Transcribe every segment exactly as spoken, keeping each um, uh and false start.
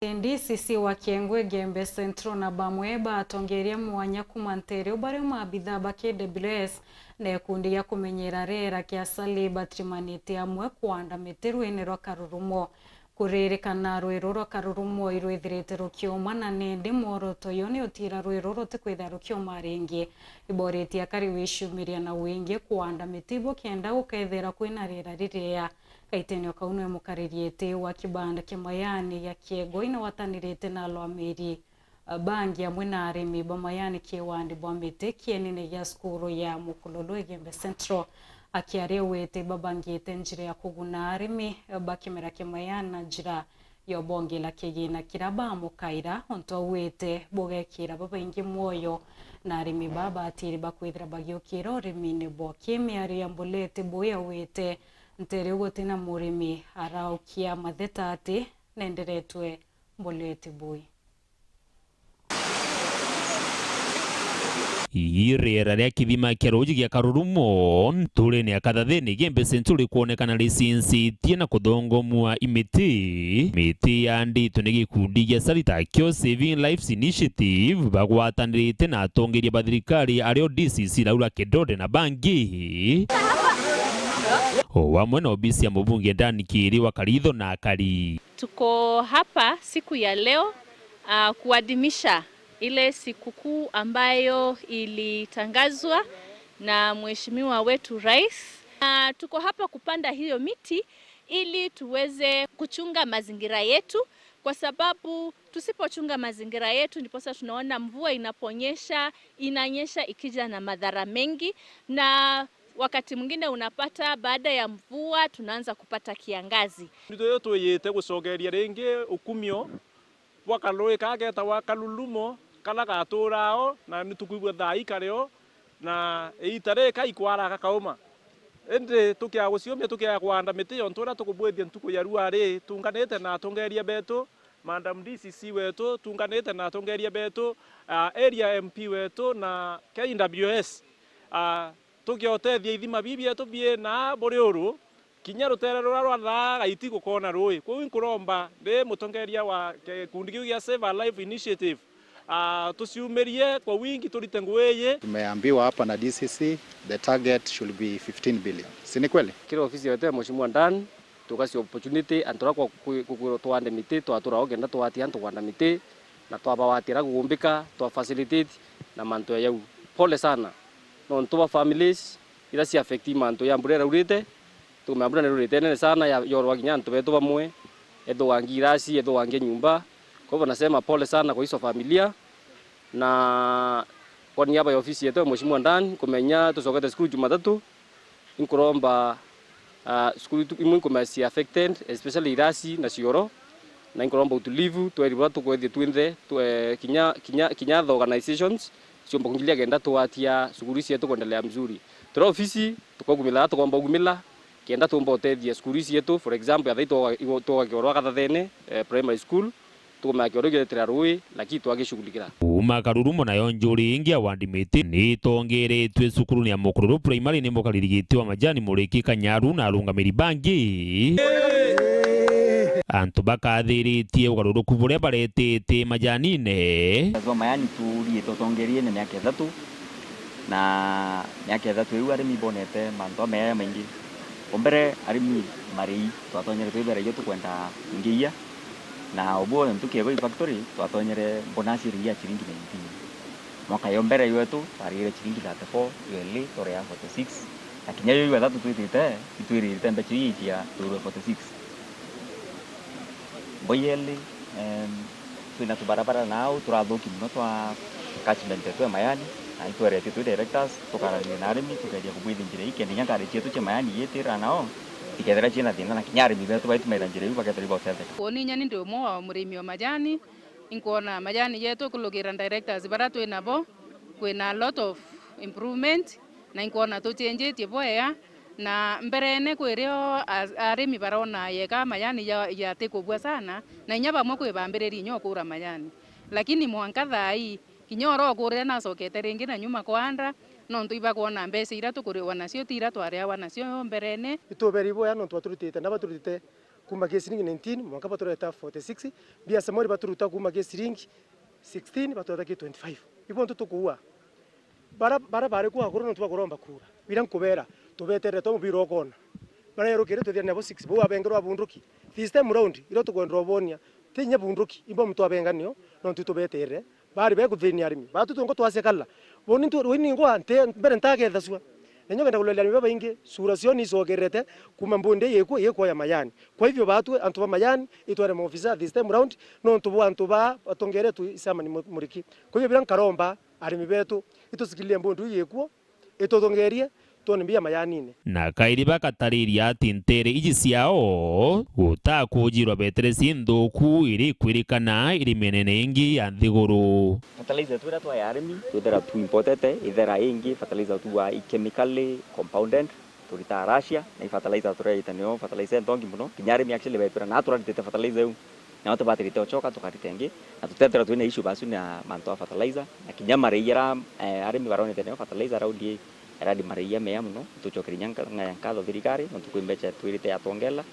D C C wa Kiengwe, Igembe Central na bamwe ba atongeria mwanya kuuma nteere baria maabitha ba K W S na gikundi gia kumenyera riera kia Sali batirimanite amwe kuanda miti rwini rwa Karurumo. Kuririkana rwi ruu rwa Karurumo irwithirite rukiuma na nindi mworoto yo ni utiira rwi ruu rutikwithira rukiuma ringi. Iboritie akari gwiciumiria na wingi kuanda miti bo kenda gukethira kwina riera ririega. Kaitenio kau niwe mukariri iti wa kibanda kia mayani gia Kiegoi na watanirite na alwamiri bangi amwe na arimi ba mayani kiwandi bwa miti kienine gia cukuru ya Mukululu Igembe Central. Akiaria wite babangite njira ya kuguna arimi ba kimera kia mayani na njira ya ubongela kigina kiria bamukaira, untu augite bugekira babaingi mwoyo na arimi babatiri bakwithira bagiukira urimine bwa kimiario ya Mbuleti Bui augite nteere gutina murimi araukia matheta ati nenderetwe Mbuleti Bui. Ii riera ria kithima kia ruuji gia Karurumo, nturene ya Kathathini, Igembe Central rikwonekana ricinsitie na kuthongomua i miti. Miti yanditwe ni gikundi gia Sali takio Saving Lives Initiative, bagwatanirite na atongeria ba thirikari ario D C C Laura Kidode na bangi, o amwe na obisi ya mubunge Dan Kiri wa Karitho na Akari. Tuko hapa siku ya leo, ah, kuadhimisha ile sikukuu ambayo ilitangazwa na Mheshimiwa wetu Rais. Ah, tuko hapa kupanda hiyo miti ili tuweze kuchunga mazingira yetu, kwa sababu tusipochunga mazingira yetu, ndiposa tunaona mvua inaponyesha, inanyesha ikija na madhara mengi, na wakati mwingine unapata baada ya mvua tunaanza kupata kiangazi. Nitwithirwe twiyite gucokeria ringi ukumio bwa karui kaa getagwa Karurumo, karia gaturaa o, na ni tukwigua thaa ii kari o, na iita riri kaikwara gakauma. Indi tukiaga guciumia, tukiaga kuanda miti, ontu uria tukubwithia ntuku ya rua ri, tunganite na atongeria betu, Madam D C C wetu, tunganite na atongeria betu, ah, Area M P wetu, na K W S, ah, tukiotethia ithima bibi bietu biina buri uru, kinya rutere ruria rwa Thaa Gaiti gukoona ruui. Kwou inkuromba ndi mutongeria wa gikundi kiu gia Save Our Life Initiative, ah, tuciumirie kwa wingi turite ngugi iji. Tumeambiwa hapa na D C C, the target should be fifteen billion. Si ni kweli? Kiri ofisi yetu ya Mheshimiwa Dan, tugacia opportunity antu ra kwa kwi-, kukwirwa twande miti, twatura o kenda twatia antu kwanda miti, na twabawatira kugumbika, twa facilitate na mantu ya jau. Pole sana. Nontu bwa families ira cia affect mantu ya mbura iraurite, tukumenya mbura niraurite nene sana, ya, yorwa kinya antu betu bamwe, ethugangia irasi, ethugangia nyumba. Kwa hivyo nasema pole sana kwa hizo familia, na kwa niaba ya ofisi yetu ya Mheshimiwa Dan, kumenya tucokete cukuru Jumatatu, inkuromba, ah, cukuru tu-, imwe inkumenya cia affected, especially irasi na cioro, na inkuromba utulivu, tweri bura tukwethie twinthe, twe-, kinya, kinya, kinya the organizations, ciumba kungilia kenda twatia cukuru ici cietu kuendelea mzuri. Turi ofisi, tukogumila, tukomba ugumila, kenda tumba utethia cukuru ici cietu, for example, ya thai twoga-, igo-, twogakiwa rwa Kathathene, eh, Primary School, tukumenya kioro gietira rui, lakini twagishughulikira. Kuuma Karurumo nayo njuri ingi ya wandi miti ni itongeretue cukurune ya Mukururu Primary ni mukariri giti wa majani Muriki Kanyaru na arungamiri bangi. Antu bakathiritie ugaruruku buria baretete majanine. Azwa mayani turiite utongeriene miaka ithatu, na miaka ithatu iu arimi bonete mantu ameya maingi. O mbere arimi marei twatonyere twibera iyo tukwenda ngiia, na ubu ntuki ego factory twatonyere bonus iringi ya chiringi nineteen. Mwaka yo mbere ywetu twarire chiringi thirty-four, yo ili turea forty-six, na kinya yo iwethatu twitite, itwirite mbecha iu itia twirwe forty-six. Mboyeli, em, twina tubarabara nau turathuki mono twa catchment yetu ya Mayani, na itweretie twi directors, tukaraniria na arimi, tukeeria kubwithia njira ii, kenda inya ngari cietu cia Mayani iitira nao, ikethira ciina thina, na kinya arimi betu baitumaira njira iu bakethira igotetheka. Uni nyani ndi umwe wa murimi wa majani, inkwona majani yetu kulukira directors bara twi nabo, kwina a lot of improvement, na inkwona tuchenjitie bwega, na mberene kwirio a-, arimi barona yeka majani ya, yatikubua sana, na inya bamwe kwi bambiririe inya ukura majani. Lakini mwanka thaa ii, kinya oro ukurire nacokete ringi na nyuma kwanda, nontu ibakwona mbeca iria tukuriwa nacio ti iria twariawa nacio mberene. Ituberi bwega nontu baturutite, na baturutite kuma ki ciringi nineteen mwanka batureta forty-six, mbia cia mweri baturuta kuma ki ciringi sixteen batweta ki twenty-five. Ibo ntu tukuua. Bara, bara bari kwa akuru nontu bakuromba kura. Bira nkubera, tubeterere twa mubira ukona. Barerukire twithira nabo six, bau abengerwa bunduki. This time round, iro tukwendera ubonia, ti inya bunduki, ibo muntu abenga nio, nontu tubeterere. Bari bekuthinia arimi. Batu tungo twacekala. Boni ntu, wini ngwa, nte, mbere ntakethacua. Na nyo kenda kuloria arimi babaingi, sura cio nicokerete, kuma mbundi yikwo, yikwo ya mayani. Kwa hivyo batwe, antu ba mayani, itware maofisa this time round, nontu bwa antu ba, batongeretwe icamani mu-, muriki. Kwa hivyo bira nkaromba, arimi betu, itusikilie mbundi ii yikwo, itutongerie, twone mbia mayanine. Na kairi bakatariria ati ntere iji ciao, gutakujirwa betere ci nthuku iri ikwirikana iri mienene ingi ya nthiguru. Fertilizer twira twa ya arimi, twithira tu importete, ithera ingi, fertilizer tu wa i chemically compounded, turitaga Russia, na i fertilizer tureta nio fertilizer nthongi muno. Kinya arimi actually betwira, na turaritite fertilizer iu. Nao tubatirite ucoka tukarita ingi, na tutethirwa twina issue basu na mantu a fertilizer, na kinya marei ara, eh, arimi baronete nio fertilizer round ii, eradi marei a mea muno, tucokeria inya nka-, ng'aya nkatho thirikari, nontu kwi mbeca twirite yatwongela,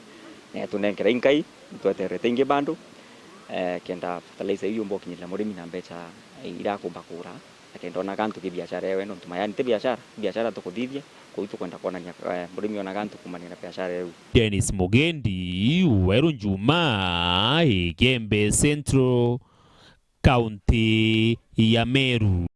na yatunenkera inkai, tweterete ingi bado, eh, kenda fertilizer iu yumba ukinyirira murimi na mbeca irakumba kura. Akenda ona kantu ki biashara ewe, nontu mayani ti biashara, ti biashara tukuthithia, kou tukwenda kwonania, eh, murimi ona kantu kumania na biashara eu. Dennis Mugendi, Weru Njuma, Igembe Central, kaunti ya Meru.